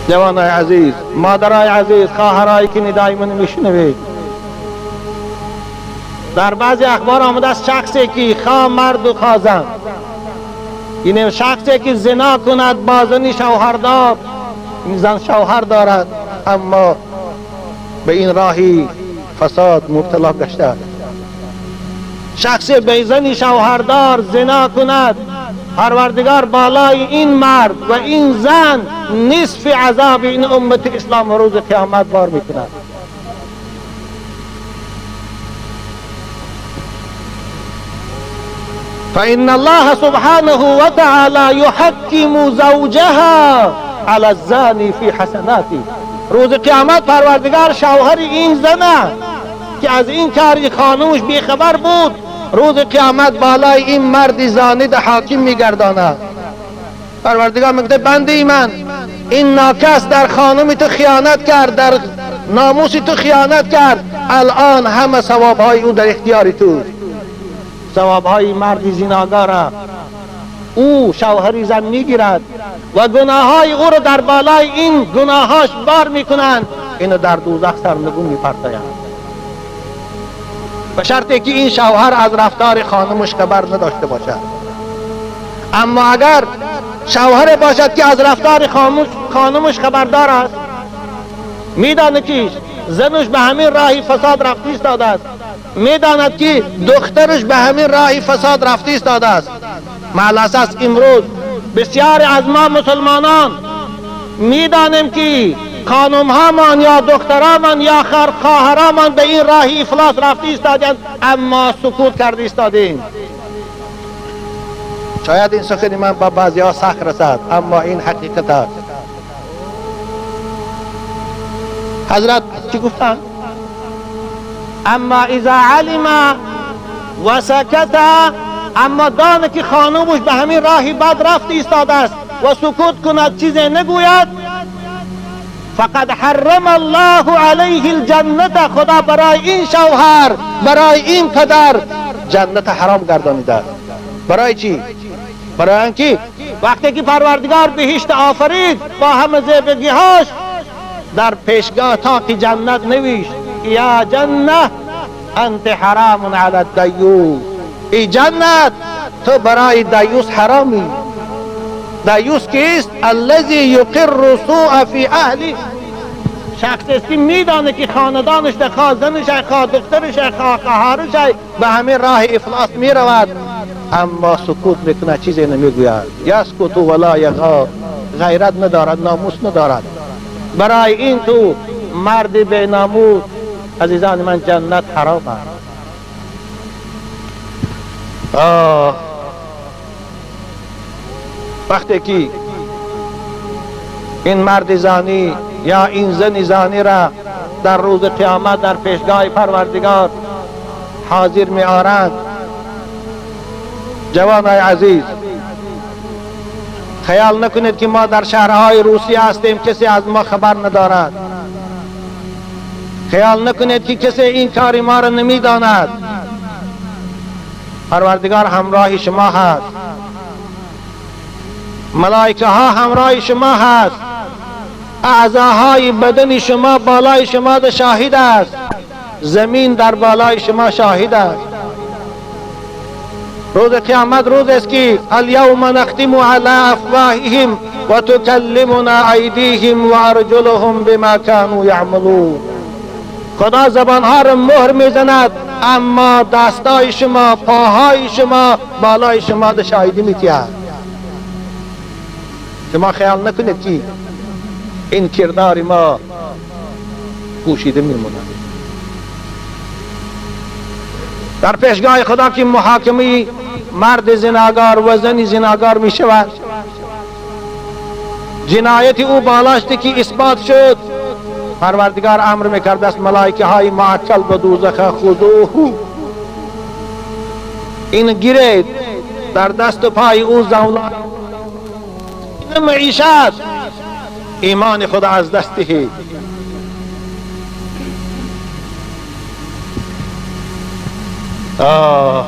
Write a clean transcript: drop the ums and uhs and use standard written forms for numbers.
ҷавонои азиз, модарои азиз, хоҳарое ки нидои ман мешунавед, дар баъзе ахбор омадааст шахсе ки хо марду хо зан, ин шахсе ки зино кунад бо зани шавҳардор, ин зан шавҳар дорад, аммо ба ин роҳи фасод мубтало гаштааст. Шахсе ба зани шавҳардор зино кунад, парвардигор болои ин мард ва ин зан нисфи азоби ин уммати ислом рӯзи қиёмат бор мекунад. فإن الله سبحانه وتعالى يحكم زوجها على الزاني في حسناته. روز قیامت پروردگار شوهر این زنه که از این کاری خانومش بیخبر بود، روز قیامت بالای این مرد زانی ده حاکم میگرداند. پروردگار میگه بنده من، این ناکس در خانم تو خیانت کرد، در ناموس تو خیانت کرد، الان همه ثوابهای او در اختیار تو. ثوابهای مرد زیناگار او شوهری زن میگیرد و گناههای او رو در بالای این گناهاش بار میکنند، اینو در دوزخ سرنگون میپرتایند، به شرطی که این شوهر از رفتار خانمش خبر نداشته باشد. اما اگر شوهر باشد که از رفتار خانمش خبردار است، میداند که زنش به همین راهی فساد رفته ایستاده است، میداند که دخترش به همین راهی فساد رفته ایستاده است. مع الاسف امروز بسیار از ما مسلمانان میدانیم که خانم هامان یا دخترامان یا خواهرامان به این راه افلاس رفته ایستادند، اما سکوت کرده ایستادیم. شاید این سخن من با بعضی ها سخت رسد، اما این حقیقت است. حضرت چی گفتند؟ اما اذا علم و سکت، اما دانه که خانومش به همین راهی بد رفته ایستاده است و سکوت کند، چیزی نگوید، فقد حرم الله علیه الجنت. خدا برای این شوهر، برای این پدر جنت حرام گردانیده است. برای چی؟ برای اینکه وقتی که پروردگار بهشت آفرید با همه زیبگیهاش، در پیشگاه تاق جنت نوشت یا جنه انت حرام علی الدیوس، ای جنت تو برای دیوس حرامی. دیوس کیست؟ الذی یقر سوء فی اهلی، شخص است که میدانه که خاندانش ده، خواه زنش، خواه دخترش، خواه خواهرش به همین راه افلاس میرود، اما سکوت میکنه، چیزی نمیگوید. یسکت ولا یغار، غیرت ندارد، ناموس ندارد. برای این تو مرد به ناموس، عزیزان من، جنت حرام است. وقتی که این مرد زانی یا این زن زانی را در روز قیامت در پیشگاه پروردگار حاضر می آرند، جوانای عزیز، خیال نکنید که ما در شهرهای روسیه هستیم، کسی از ما خبر ندارد. خیال نکنید که کسی این کار ما را نمیداند. پروردگار همراه شما هست، ملائکه ها همراه شما هست، اعضاهای بدن شما بالای شما شاهد است، زمین در بالای شما شاهد است. روز قیامت روز است که الیوم نختم علی افواههم و تکلمنا ایدیهم و ارجلهم بما كانوا یعملون. خدا زبانها را مهر میزند، اما دستای شما، پاهای شما بالای شما شاهدی میتید. شما خیال نکنید که این کردار ما پوشیده میموند. در پیشگاه خدا که محاکمه مرد زناگار و زن زناگار می شود، جنایت او بالاشت که اثبات شد، پروردگار امر میکرد است ملائکه های معکل به دوزخ، خذوه، این گیرید، در دست و پای او زولان معیشت، ایمان خدا از دست دهید. آه.